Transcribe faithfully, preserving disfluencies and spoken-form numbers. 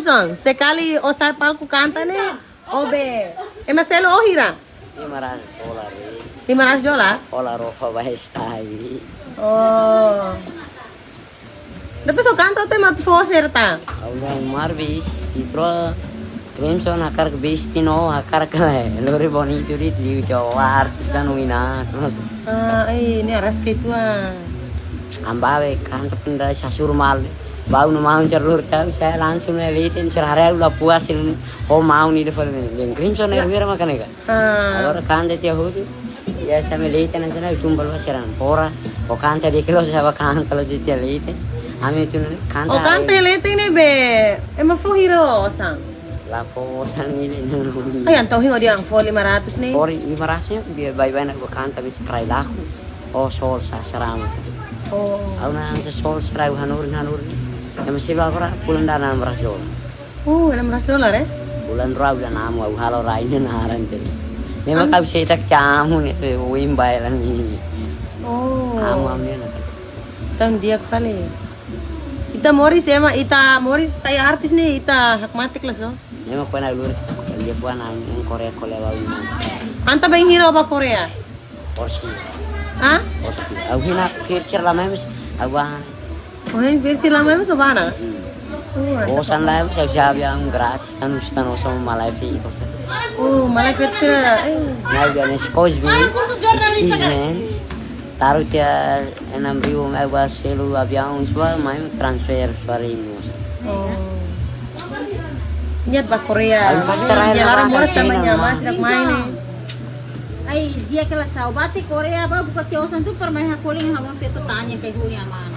Son, sekali ó sa'e palku kanta ne'e, ó be. Ema selu ó hira? Lima ratus dolar, eh. Lima ratus dolar? Dolar ó fa ba estádiu. Oh. Depois ó kanta ó temi atu fó serta. Ha'u-nia maun bis, ita rua Crimson hakarak bisti no, hakarak lori bonitu di, di, di artis dan wina. Terus Ah, ai, ne'e araska uitoan. Amba be kanta pinda sasur mal. Bau no mau cer lur tau, saya langsung me leten cer haree la puas ini. Oh, mau ni de fal ni. Yang Crimson air mira makan ka. Ah. Agora kanta tiha hotu. Ya, saya me leten na sana tumba lo seran pora. O kanta di kilo saba kanta lo tiha leten. Ami tu kanta. O kanta leten ne'e be. Ema fó hira osan. La fó osan ni be. Ai, entaun ohin ó dehan fó lima ratus ne'e. Fó lima ratus ne'e, baibain ne'e kanta bis krai laku. Oh, sol sa sarama sa. Oh. Ha'u-nia an sa sol sira hanorin hanorin. Ema selu agora bulan ida enam ratus dolar. Oh, enam ratus dolar, eh? Bulan rua bulan amu, ha'u halo rai ne'e naran te. Ne'e mak ha'u sei tak camu ne'e, wimbai la ni. Oh. Amu, amu ne'e. Tan dia kali. Ita moris ema, ita moris sai artis ne'e, ita hakmatek la so. Ne'e mak kuana lur, dia kuana yang Korea kole bau mas. Entaun bain hira ba Korea? Orsi. Hah? Orsi. Ha'u hina future la memes, ha'u bá. Oh, ini future la memes ó bá ona? Hmm. Oh, Bosan la, ha'u sa aviaun gratis, tan, tan, osan malae fi, osan. Oh, malae future, eh. Now dia nes kos bi, excuse me. Taru tiha enam ribu mai ba selu aviaun sua, mai transfer suari ini, osan. Oh. Niat ba Korea. Ha'u pas terakhir Dia na larang ba moras Cina, sama nya, mas. Mas, dak main ni. Ai, dia kela saubati Korea ba buka tiha osan tu permain hakoling hawan feto tanya ke huni aman.